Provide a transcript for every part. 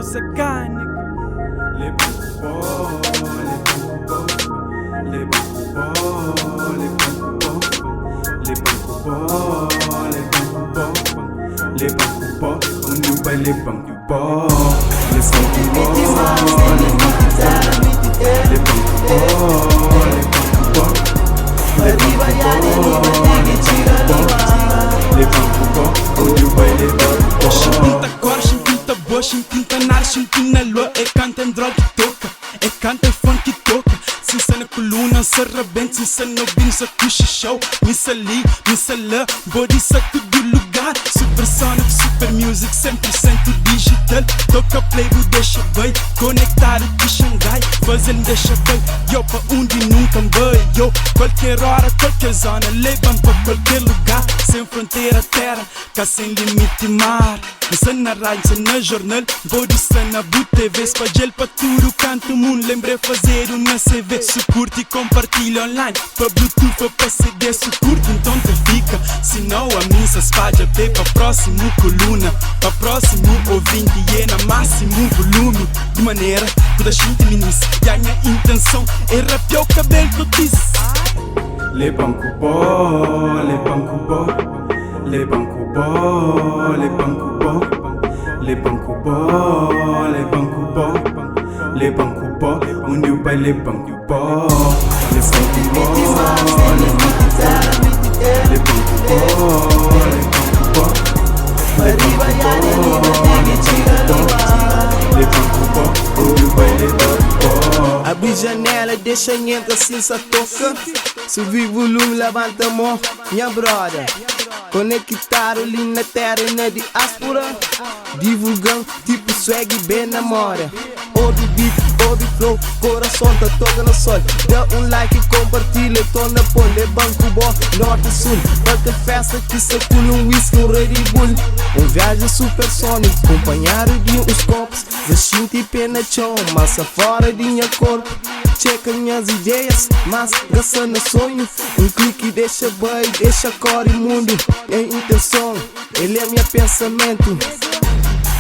Kosa Leban ku bo, leban ku bo, leban ku bo, leban ku bo, leban ku bo, leban ku bo, leban ku bo, undi bu bai leban ku bo, leban ku bo, leban ku bo, leban ku bo, leban ku bo, leban ku bo, leban ku bo, leban ku bo, undi bu bai leban ku bo. Xinti-m ta kóre, xinti-m ta bua, xinti-m ta nada, xinti-m na lua. É kanta Android ki toka, é kanta iPhone ki toka. Si N sta na kuluna, N sa rabenta, si N sta na obidu, N sa kuxa xau. Mi sa li, mi sa la, body sa tudu lugar. Supersonic, super music, 100% digital. Toka play, bu dexa bai, konektadu ti Xangai. Faze-l N dexa bai, yo, pa undi nunka N bai, yo. Kualker ora, kualker zona, leba-m pa kualker lugar. Sen frontera, tera ka sen limiti, mar. N sta na rádiu, n sta na jornal, N pode sta na bu TV. Spadja-l pa tudu kantu mundu, lenbra é fazedu na CV. Su kurti, konpartilha online, pa Bluetooth ô pa CD. Su kurti, nton ta fika, si nau ami N sa spadja pé pa prósimu koluna, pa prósimu ovinti i é na másimu volumi. Di manera ku ta xinti minis, ya nha intenson é rapia-u kabelu totis. Leban ku bo, leban ku bo, leban ku bo, leban ku bo, leban ku bo, leban ku bo, leban ku bo, undi bu bai leban ku bo, leban ku bo, leban ku bo, leban ku bo, leban ku bo, leban ku bo, leban ku bo, leban ku bo, undi bu bai leban ku bo. Abri janela, dexa N entra sin sa toka. Subi volume, labanta mô, nha broda. Konektadu li na tera i na diáspora. Divulgan tipo swag ben na moda. Obi beat, obi flow, korason ta toka na sol. Da un like, konpartilha, torna pô Leban ku bo, norti sul. Pa kel festa ki sa kul, un whisky, un Red Bull. Un viajen supersóniku, kunpanhadu di uns kopus. Dja xinti pé na txon, mas sa fora di nha korpu. Txeka nhas ideias, mas N sa na sonhu. Un kliki dexa bai, dexa kóre mundu. Nha intenson é lê nha pensamentu.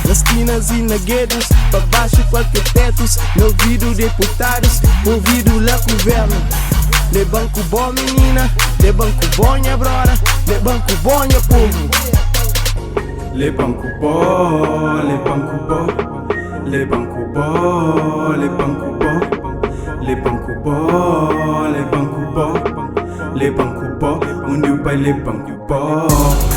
Na skinas i na guetus, pa baxu kualker tetus. Na ouvidu deputadus, pa ouvidu la guvernu. Leba-m ku bo minina, leba-m ku bo nha broda, leba-m ku bo nha povu. Leban ku bo, leban ku bo, leban ku bo, leban ku bo, leban ku bo, leban ku bo, leban ku bo, undi bu bai leban ku bo.